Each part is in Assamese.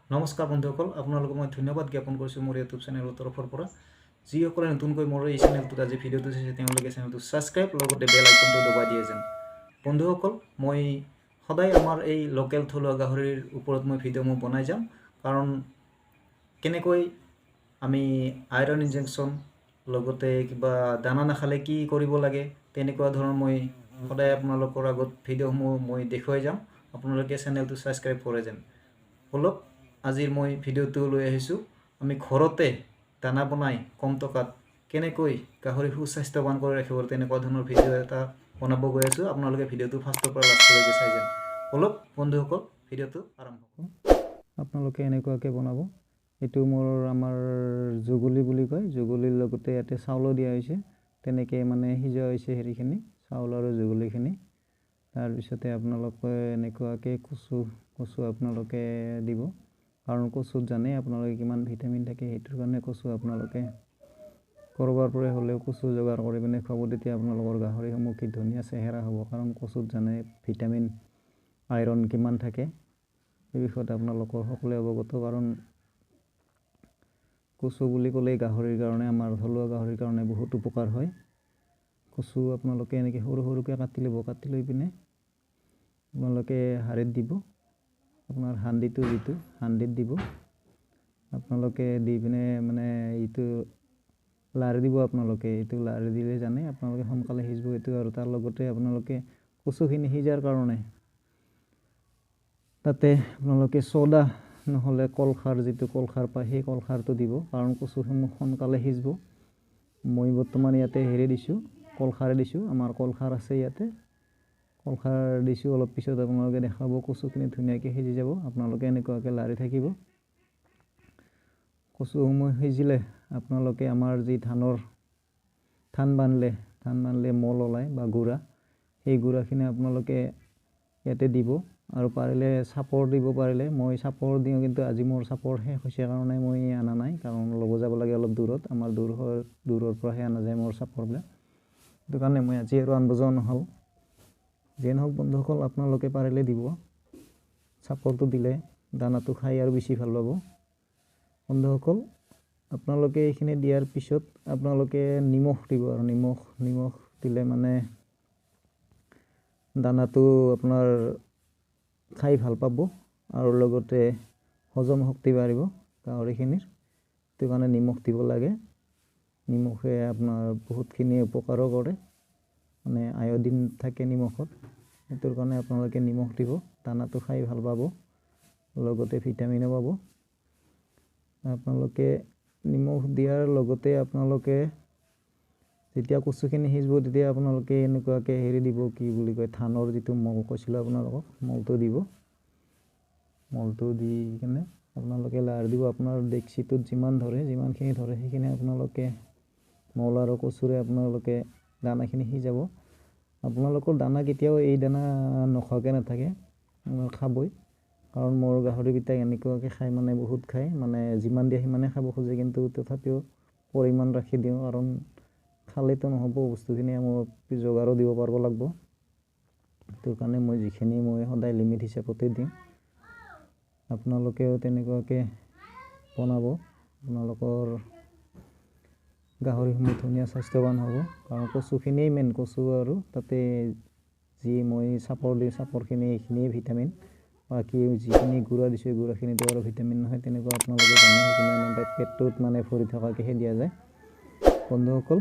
নমস্কাৰ বন্ধুসকল, আপোনালোকক মই ধন্যবাদ জ্ঞাপন কৰিছোঁ মোৰ ইউটিউব চেনেলৰ তৰফৰ পৰা। যিসকলে নতুনকৈ মোৰ এই চেনেলটোত আজি ভিডিঅ'টো চাইছে, তেওঁলোকে চেনেলটো ছাবস্ক্ৰাইব, লগতে বেল আইকনটো দবাই দিয়ে যেন। বন্ধুসকল, মই সদায় আমাৰ এই লোকেল থলুৱা গাহৰিৰ ওপৰত মই ভিডিঅ'সমূহ বনাই যাম। কাৰণ কেনেকৈ আমি আইৰণ ইনজেকশ্যন, লগতে কিবা দানা নাখালে কি কৰিব লাগে, তেনেকুৱা ধৰণৰ মই সদায় আপোনালোকৰ আগত ভিডিঅ'সমূহ মই দেখুৱাই যাম। আপোনালোকে চেনেলটো ছাবস্ক্ৰাইব কৰে যেন। ব'লক, আজিৰ মই ভিডিঅ'টো লৈ আহিছোঁ, আমি ঘৰতে দানা বনাই কম টকাত কেনেকৈ গাহৰি সুস্বাস্থ্যৱান কৰি ৰাখিব, তেনেকুৱা ধৰণৰ ভিডিঅ' এটা বনাব গৈ আছোঁ। আপোনালোকে ভিডিঅ'টো ফাৰ্ষ্টৰ পৰা লাষ্টলৈকে চাই যেন। ব'লক বন্ধুসকল, ভিডিঅ'টো আৰম্ভ কৰোঁ। আপোনালোকে এনেকুৱাকৈ বনাব। এইটো মোৰ আমাৰ জুগুলি বুলি কয়। জুগুলিৰ লগতে ইয়াতে চাউলো দিয়া হৈছে। তেনেকৈ মানে সিজোৱা হৈছে হেৰিখিনি, চাউল আৰু জুগুলিখিনি। তাৰপিছতে আপোনালোকে এনেকুৱাকৈ কচু কচু আপোনালোকে দিব, কাৰণ কচুত জানেই আপোনালোকে কিমান ভিটামিন থাকে। সেইটোৰ কাৰণে কচু আপোনালোকে ক'ৰবাৰ পৰাই হ'লেও কচু যোগাৰ কৰি পিনে খুৱাব। তেতিয়া আপোনালোকৰ গাহৰিসমূহ কি ধুনীয়া চেহেৰা হ'ব। কাৰণ কচুত জানে ভিটামিন, আইৰণ কিমান থাকে, এই বিষয়ত আপোনালোকৰ সকলোৱে অৱগত। কাৰণ কচু বুলি ক'লেই গাহৰিৰ কাৰণে, আমাৰ থলুৱা গাহৰিৰ কাৰণে বহুত উপকাৰ হয়। কচু আপোনালোকে এনেকৈ সৰু সৰুকৈ কাটি ল'ব। কাটি লৈ পিনে আপোনালোকে হাঁড়িত দিব, আপোনাৰ হান্দিটো, যিটো হান্দিত দিব আপোনালোকে। দি পিনে মানে এইটো লাৰি দিব আপোনালোকে। এইটো লাৰি দিলে জানে আপোনালোকে সোনকালে সিজিব এইটো। আৰু তাৰ লগতে আপোনালোকে কচুখিনি সিজাৰ কাৰণে তাতে আপোনালোকে চ'দা নহ'লে কলখাৰ, যিটো কলখাৰ পায়, সেই কলখাৰটো দিব, কাৰণ কচুসমূহ সোনকালে সিজিব। মই বৰ্তমান ইয়াতে হেৰি দিছোঁ, কলখাৰে দিছোঁ। আমাৰ কলখাৰ আছে ইয়াতে, কলখাৰ দিছোঁ। অলপ পিছত আপোনালোকে দেখাব, কচুখিনি ধুনীয়াকৈ সিজি যাব। আপোনালোকে এনেকুৱাকৈ লাৰি থাকিব। কচুসমূহ সিজিলে আপোনালোকে আমাৰ যি ধানৰ ধান বান্ধিলে মল ওলায় বা গুড়া, সেই গুড়াখিনি আপোনালোকে ইয়াতে দিব। আৰু পাৰিলে চাপৰ দিব পাৰিলে। মই চাপৰ দিওঁ, কিন্তু আজি মোৰ চাপৰ শেষ হৈছে কাৰণে মই অনা নাই, কাৰণ ল'ব যাব লাগে অলপ দূৰত। আমাৰ দূৰ হয়, দূৰৰ পৰাহে অনা যায় মোৰ চাপৰবিলাক। সেইটো কাৰণে মই আজি আৰু আনিব যোৱা নহ'ল। যিয়ে নহওক বন্ধুসকল, আপোনালোকে পাৰিলে দিব চাপৰটো। দিলে দানাটো খাই আৰু বেছি ভাল পাব। বন্ধুসকল, আপোনালোকে এইখিনি দিয়াৰ পিছত আপোনালোকে নিমখ দিব। আৰু নিমখ দিলে মানে দানাটো আপোনাৰ খাই ভাল পাব আৰু লগতে হজম শক্তি বাঢ়িব গাহৰিখিনিৰ। সেইটো কাৰণে নিমখ দিব লাগে। নিমখে আপোনাৰ বহুতখিনি উপকাৰো কৰে, মানে আয়ডিন থাকে নিমখত। সেইটোৰ কাৰণে আপোনালোকে নিমখ দিব। দানাটো খাই ভাল পাব, লগতে ভিটামিনো পাব। আপোনালোকে নিমখ দিয়াৰ লগতে আপোনালোকে যেতিয়া কচুখিনি সিজিব, তেতিয়া আপোনালোকে এনেকুৱাকৈ হেৰি দিব, কি বুলি কয়, ধানৰ যিটো মল কৈছিলোঁ আপোনালোকক, মলটো দিব। মলটো দি কেনে আপোনালোকে লাৰ দিব। আপোনাৰ ডেকচিটোত যিমান ধৰে, যিমানখিনি ধৰে, সেইখিনি আপোনালোকে মল আৰু কচুৰে আপোনালোকে দানাখিনি সিজাব। আপোনালোকৰ দানা কেতিয়াও এই দানা নোখোৱাকৈ নাথাকে, খাবই। কাৰণ মোৰ গাহৰিকেইটাই এনেকুৱাকৈ খায়, মানে বহুত খায়, মানে যিমান দিয়ে সিমানে খাব খোজে। কিন্তু তথাপিও পৰিমাণ ৰাখি দিওঁ, কাৰণ খালেতো নহ'ব, বস্তুখিনি মই যোগাৰো দিব পাৰিব লাগিব। সেইটো কাৰণে মই যিখিনি মই সদায় লিমিট হিচাপতে দিওঁ। আপোনালোকেও তেনেকুৱাকৈ বনাব, আপোনালোকৰ গাহৰিসমূহ ধুনীয়া স্বাস্থ্যৱান হ'ব। কাৰণ কচুখিনিয়েই মেইন। কচু আৰু তাতে যি মই চাপৰ দিওঁ, চাপৰখিনি, এইখিনিয়ে ভিটামিন। বাকী যিখিনি গুড়া দিছোঁ, গুড়াখিনিতো আৰু ভিটামিন নহয় তেনেকুৱা, আপোনালোকে জানে। সেইখিনি মানে পেটটোত মানে ভৰি থকাকৈহে দিয়া যায়। বন্ধুসকল,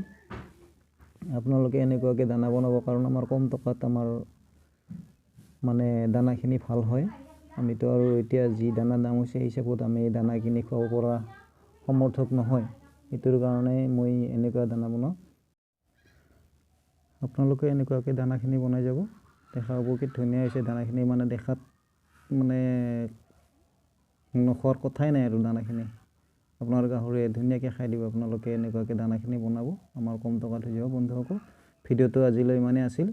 আপোনালোকে এনেকুৱাকৈ দানা বনাব, কাৰণ আমাৰ কম টকাত আমাৰ মানে দানাখিনি ভাল হয়। আমিতো আৰু এতিয়া যি দানা দাম হৈছে, সেই হিচাপত আমি দানা কিনি খুৱাব পৰা সমৰ্থক নহয়। সেইটোৰ কাৰণে মই এনেকুৱা দানা বনাওঁ। আপোনালোকে এনেকুৱাকৈ দানাখিনি বনাই যাব। দেখা পাব কি ধুনীয়া হৈছে দানাখিনি। মানে দেখাত মানে নোখোৱাৰ কথাই নাই আৰু দানাখিনি আপোনাৰ গাহৰিয়ে ধুনীয়াকৈ খাই দিব। আপোনালোকে এনেকুৱাকৈ দানাখিনি বনাব, আমাৰ কম টকাত হৈ যাব। বন্ধুসকল, ভিডিঅ'টো আজিলৈ ইমানেই আছিল।